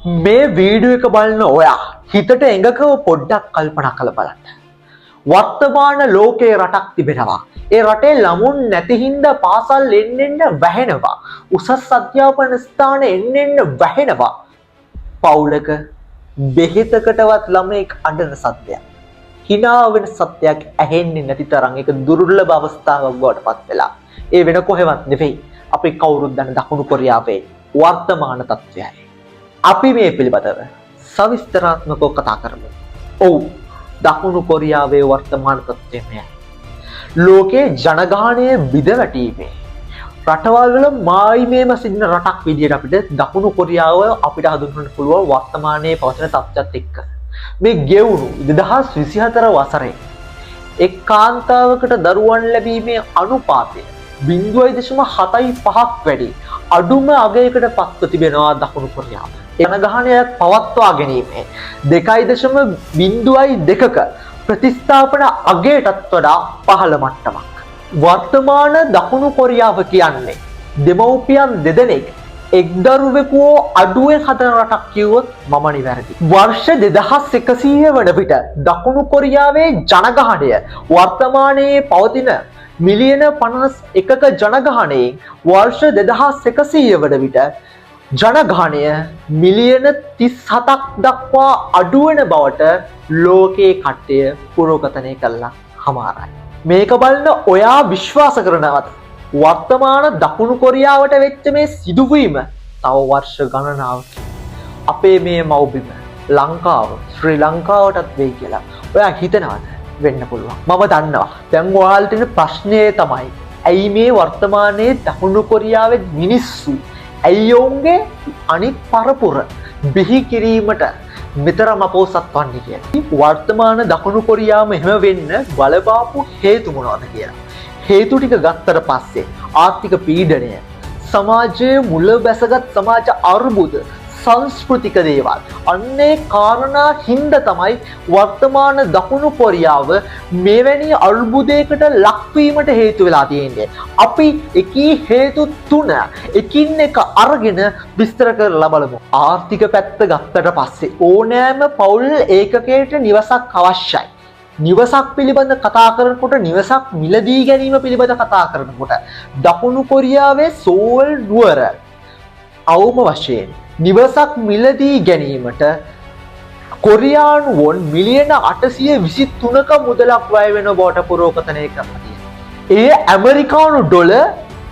මේ වීඩියෝ එක බලන ඔයා හිතට එඟකව පොඩ්ඩක් කල්පනා කරලා බලන්න. වර්තමාන ලෝකයේ රටක් තිබෙනවා. ඒ රටේ ළමුන් නැති හින්දා පාසල් එන්න එන්න වැහෙනවා. උසස් අධ්‍යාපන ස්ථාන එන්න එන්න වැහෙනවා. පවුලක බෙහෙතකටවත් ළමයෙක් අඬන සද්දයක්, හිනා වෙන සත්‍යයක් ඇහෙන්නේ නැති තරම් ඒක දුර්ලභ අවස්ථාවක් බවට පත් වෙලා. ඒ වෙන කොහෙවත් නෙවෙයි, අපි කවුරුත් දන්න දකුණු කොරියාවේ වර්තමාන තත්ත්වයයි. අපි මේ පිළිබඳව සවිස්තරාත්මකව කතා කරමු. ඔව්, දකුණු කොරියාවේ වර්තමාන තත්ත්වය මෙයයි. ලෝකයේ ජනගහනය බිඳ වැටීමේ රටවල් වල මායිමේම සිටින රටක් විදියට අපිට දකුණු කොරියාව අපිට හඳුන්වන්න පුළුවන් වර්තමානයේ පවතින තත්ත්වයත් එක්ක. මේ ගෙවුණු 2024 වසරේ එක් කාන්තාවකට දරුවන් ලැබීමේ අනුපාතය 0.75ක් වැඩි අඩුම අගයකට පත්ව තිබෙනවා දකුණු කොරියාව. ජනගහනයක් පවත්වා ගැනීමේ 2.02ක ප්‍රතිස්ථාපන අගයටත් වඩා පහළ මට්ටමක්. වර්තමාන දකුණු කොරියාව කියන්නේ දෙමව්පියන් දෙදෙනෙක් එක් දරුවෙකු හෝ අඩුවෙන් හදන රටක් කිව්වොත් මම නිවැරදි. වර්ෂ 2100 වන විට දකුණු කොරියාවේ ජනගහනය වර්තමානයේ පවතින මිලියන 51ක ජනගහනයෙන් වර්ෂ 2100 වන විට ජනගහනය මිලියන 37ක් දක්වා අඩුවන බවට ලෝකයේ කට්ටිය පුරෝකථනය කළා හමාරයි. මේක බලන ඔයා විශ්වාස කරනවද, වර්තමාන දකුණු කොරියාවට වෙච්ච මේ සිදුවීම තව වර්ෂ ගණනාවකින් අපේ මේ මව්බිම ලංකාව, ශ්‍රී ලංකාවටත් වෙයි කියලා ඔයා හිතනවද? වෙන්න පුළුවන්. මම දන්නවා. දැන් ඔයාලට එන ප්‍රශ්නය තමයි, ඇයි මේ වර්තමානයේ දකුණු කොරියාවේ මිනිස්සු, ඇයි ඔවුන්ගේ අනිත් පරපුර බිහි කිරීමට මෙතරම් අපෝසත් වන්නේ කියලා. වර්තමාන දකුණු කොරියාවම එහෙම වෙන්න බලපාපු හේතු මොනවද කියලා. හේතු ටික ගත්තට පස්සේ ආර්ථික පීඩනය, සමාජයේ මුල බැසගත් සමාජ අර්බුද, සංස්කෘතික දේවල්, අන්නේ කාරණා හින්දා තමයි වර්තමාන දකුණු කොරියාව මෙවැනි අර්බුදයකට ලක්වීමට හේතු වෙලා තියෙන්නේ. අපි එකී හේතු තුන එකින් එක අරගෙන විස්තර කරලා බලමු. ආර්ථික පැත්ත ගත්තට පස්සේ ඕනෑම පවුල් ඒකකයට නිවසක් අවශ්‍යයි. නිවසක් පිළිබඳ කතා කරනකොට, නිවසක් මිලදී ගැනීම පිළිබඳ කතා කරනකොට, දකුණු කොරියාවේ සෝල් නුවර අවම වශයෙන් නිවසක් මිලදී ගැනීමට කොරියානු වොන් මිලියන 823ක මුදලක් වැය වෙන බවට පුරෝකථනය කරලා තියෙනවා. එය ඇමරිකානු ඩොලර්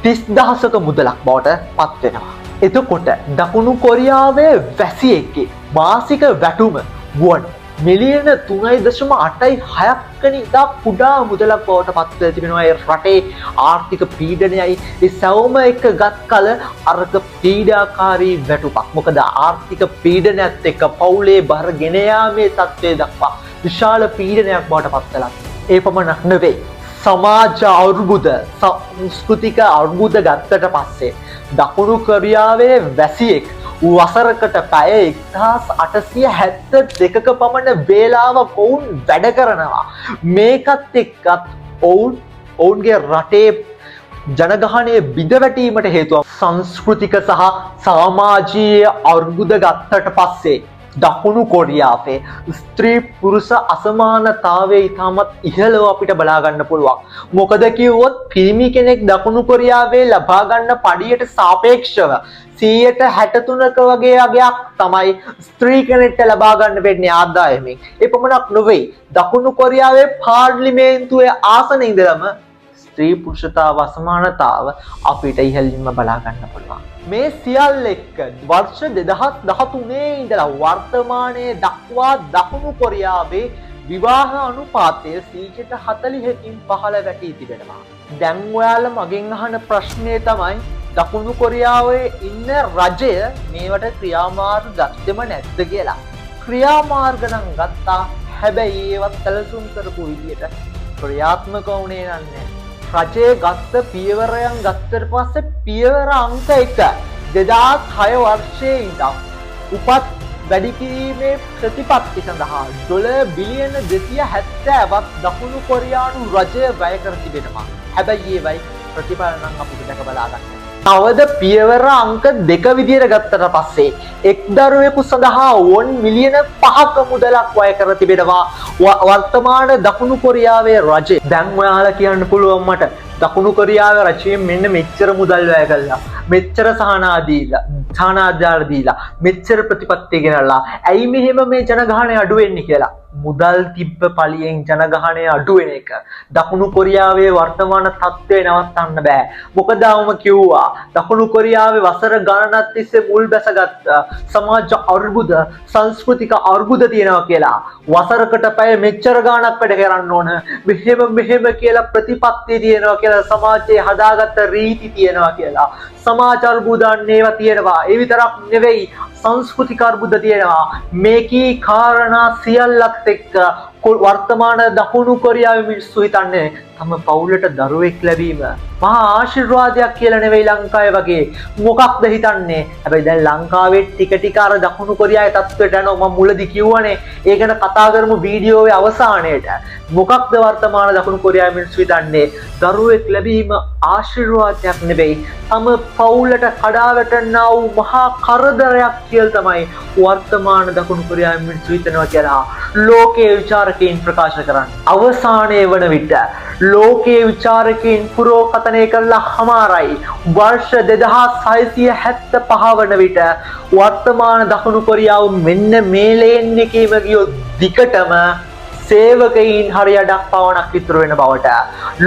30,000ක මුදලක් බවට පත් වෙනවා. එතකොට දකුණු කොරියාවේ වැසියෙක්ගේ මාසික වැටුම වොන් මිලියන 3.86ක් වැනි ඉතා කුඩා මුදලක් බවට පත් වෙලා තිබෙනවා. ඒ රටේ ආර්ථික පීඩනයයි ඒ සැවොම එක ගත් කල අරක පීඩාකාරී වැටුපක්. මොකද ආර්ථික පීඩනයත් එක්ක පවුලේ බර ගෙන යාමේ තත්ත්වය දක්වා විශාල පීඩනයක් බවට පත් වෙලා. ඒ පමණක් නෙවෙයි, සමාජ අර්බුද, සංස්කෘතික අර්බුද ගත්තට පස්සේ දකුණු කොරියාවේ වැසියෙක් වසරකට පැය 1872ක පමණ වේලාවක් ඔවුන් වැඩ කරනවා. මේකත් එක්කත් ඔවුන්ගේ රටේ ජනගහනය බිඳ වැටීමට හේතුව. සංස්කෘතික සහ සමාජීය අර්බුද ගත්තට පස්සේ දකුණු කොරියාවේ ස්ත්‍රී පුරුෂ අසමානතාවය ඉතාමත් ඉහළව අපිට බලා ගන්න පුළුවන්. මොකද කිව්වොත් පිරිමි කෙනෙක් දකුණු කොරියාවේ ලබා ගන්න පඩියට සාපේක්ෂව 63%ක වගේ අගයක් තමයි ස්ත්‍රී කෙනෙක්ට ලබා ගන්න වෙන්නේ ආදායමින්. ඒ පමණක් නොවෙයි, දකුණු කොරියාවේ පාර්ලිමේන්තුවේ ආසන ඉඳලම ස්ත්‍රී පුරුෂතාව අසමානතාව අපිට ඉහළින්ම බලා ගන්න පුළුවන්. මේ සියල්ල එක්ක වර්ෂ 2013 ඉඳලා වර්තමානයේ දක්වා දකුණු කොරියාවේ විවාහ අනුපාතය 40%කින් පහළ වැටී තිබෙනවා. දැන් ඔයාලා මගෙන් අහන ප්‍රශ්නය තමයි, දකුණු කොරියාවේ ඉන්න රජය මේවට ක්‍රියාමාර්ග ගත්තෙම නැද්ද කියලා. ක්‍රියාමාර්ග නම් ගත්තා. හැබැයි ඒවත් සැලසුම් කරපු විදියට ක්‍රියාත්මක වුණේ නෑ. රජය ගත්ත පියවරයන් ගත්තට පස්සේ පියවර අංක 1, 2006 වර්ෂයේ ඉඳන් උපත් වැඩි කිරීමේ ප්‍රතිපත්ති සඳහා ඩොලර් බිලියන 270ක් දකුණු කොරියානු රජය වැය කර තිබෙනවා. හැබැයි ඒවයි ප්‍රතිඵල නම් අපිට දැක බලා ගන්න තවද පියවර අංක 2 විදියට ගත්තට පස්සේ එක් දරුවෙකු සඳහා වොන් මිලියන 5ක මුදලක් වැය කර තිබෙනවා වර්තමාන දකුණු කොරියාවේ රජය. දැන් ඔයාලා කියන්න පුළුවන් මට දකුණු කොරියාවේ රජයෙන් මෙන්න මෙච්චර මුදල් වැය කළා, මෙච්චර සහනාධාර දීලා, මෙච්චර ප්‍රතිපත්ති ගෙනල්ලා ඇයි මෙහෙම මේ ජනගහනය අඩු වෙන්නේ කියලා. මුදල් තිබ්බ පළියෙන් ජනගහනය අඩු වෙන එක දකුණු කොරියාවේ වර්තමාන තත්ත්වය නවත්තන්න බෑ. මොකද අවම කිව්වා දකුණු කොරියාවේ වසර ගණනක් තිස්සේ මුල් බැසගත් සමාජ අර්බුද, සංස්කෘතික අර්බුද තියෙනවා කියලා. වසරකට පැය මෙච්චර ගාණක් වැඩ කරන්න ඕන, මෙහෙම මෙහෙම කියලා ප්‍රතිපත්ති තියෙනවා කියලා, සමාජයේ හදාගත්ත රීති තියෙනවා කියලා, සමාජ අර්බුද අන්න ඒවා තියෙනවා. ඒ විතරක් නෙවෙයි, සංස්කෘතික අර්බුද තියෙනවා. මේකී කාරණා සියල්ලත් එක්ක වර්තමාන දකුණු කොරියාවේ මිනිස්සු හිතන්නේ තම පවුලට දරුවෙක් ලැබීම මහා ආශිර්වාදයක් කියලා නෙවෙයි ලංකාවේ වගේ. මොකක්ද හිතන්නේ? හැබැයි දැන් ලංකාවේ ටික ටික අර දකුණු කොරියාවේ තත්ත්වයට යනවා. මම මුලදි කිව්වනේ, ඒ ගැන කතා කරමු වීඩියෝවේ අවසානයේට. මොකක්ද වර්තමාන දකුණු කොරියාවේ මිනිස්සු හිතන්නේ? දරුවෙක් ලැබීම ආශිර්වාදයක් නෙවෙයි, තම පවුලට කඩා වැටෙනා වූ මහා කරදරයක් කියලා තමයි වර්තමාන දකුණු කොරියාවේ මිනිස්සු හිතනවා කියලා ලෝකයේ විචාරකයින් ප්‍රකාශ කරන්නේ. අවසානයේ වන විට ලෝකයේ විචාරකයින් පුරෝකථනය කළා හමාරයි. වර්ෂ 2675 වන විට වර්තමාන දකුණු කොරියාව මෙන්න මේ ලේන් එකේම ගියොත් දිගටම සේවකයින් හරි අඩක් පවණක් ඉතුරු වෙන බවට,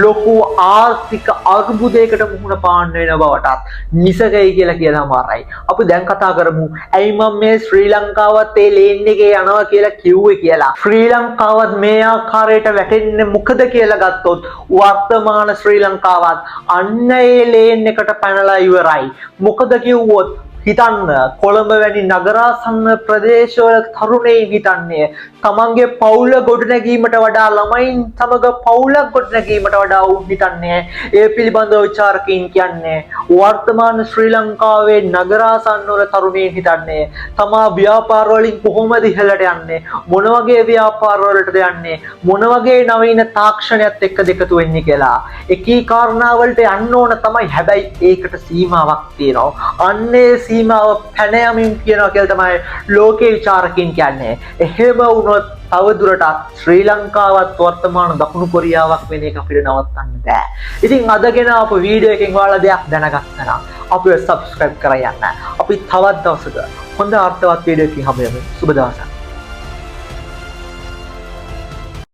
ලොකු ආර්ථික අර්බුදයකට මුහුණ පාන්න වෙන බවටත් නිසකයි කියලා කියලා හමාරයි. අපි දැන් කතා කරමු ඇයි මම මේ ශ්‍රී ලංකාවත් ඒ ලේන් එකේ යනවා කියලා කිව්වේ කියලා. ශ්‍රී ලංකාවත් මේ ආකාරයට වැටෙන්නේ මොකද කියලා ගත්තොත් වර්තමාන ශ්‍රී ලංකාවත් අන්න ඒ ලේන් එකට පැනලා ඉවරයි. මොකද කිව්වොත් හිතන්න, කොළඹ වැනි නගරාසන්න ප්‍රදේශවල තරුණයින් හිතන්නේ තමන්ගේ පවුල ගොඩනැගීමට වඩා, ළමයින් සමග පවුලක් ගොඩනැගීමට වඩා ඔවුන් හිතන්නේ, ඒ පිළිබඳව විචාරකයින් කියන්නේ, වර්තමාන ශ්‍රී ලංකාවේ නගරාසන්න වල තරුණයින් හිතන්නේ තමා ව්‍යාපාර වලින් කොහොමද ඉහළට යන්නේ, මොන වගේ ව්‍යාපාර වලටද යන්නේ, මොන වගේ නවීන තාක්ෂණයත් එක්කද එකතු වෙන්නේ කියලා. එකී කාරණාවලට යන්න ඕන තමයි. හැබැයි ඒකට සීමාවක් තියෙනවා. අන්න ඒ සීමාව පැන යමින් කියනවා කියලා තමයි ලෝකේ විචාරකයින් කියන්නේ. එහෙම වුණොත් තවදුරටත් ශ්‍රී ලංකාවත් වර්තමාන දකුණු කොරියාවක් වෙන එක අපිට නවත්තන්න බෑ. ඉතින් අද ගෙන ආපු වීඩියෝ එකෙන් ඔයාලා දෙයක් දැනගත්තා නම් අපිව සබ්ස්ක්‍රයිබ් කරලා යන්න. අපි තවත් දවසක හොඳ අර්ථවත් වීඩියෝ එකකින් හමු වෙමු. සුබ දවසක්.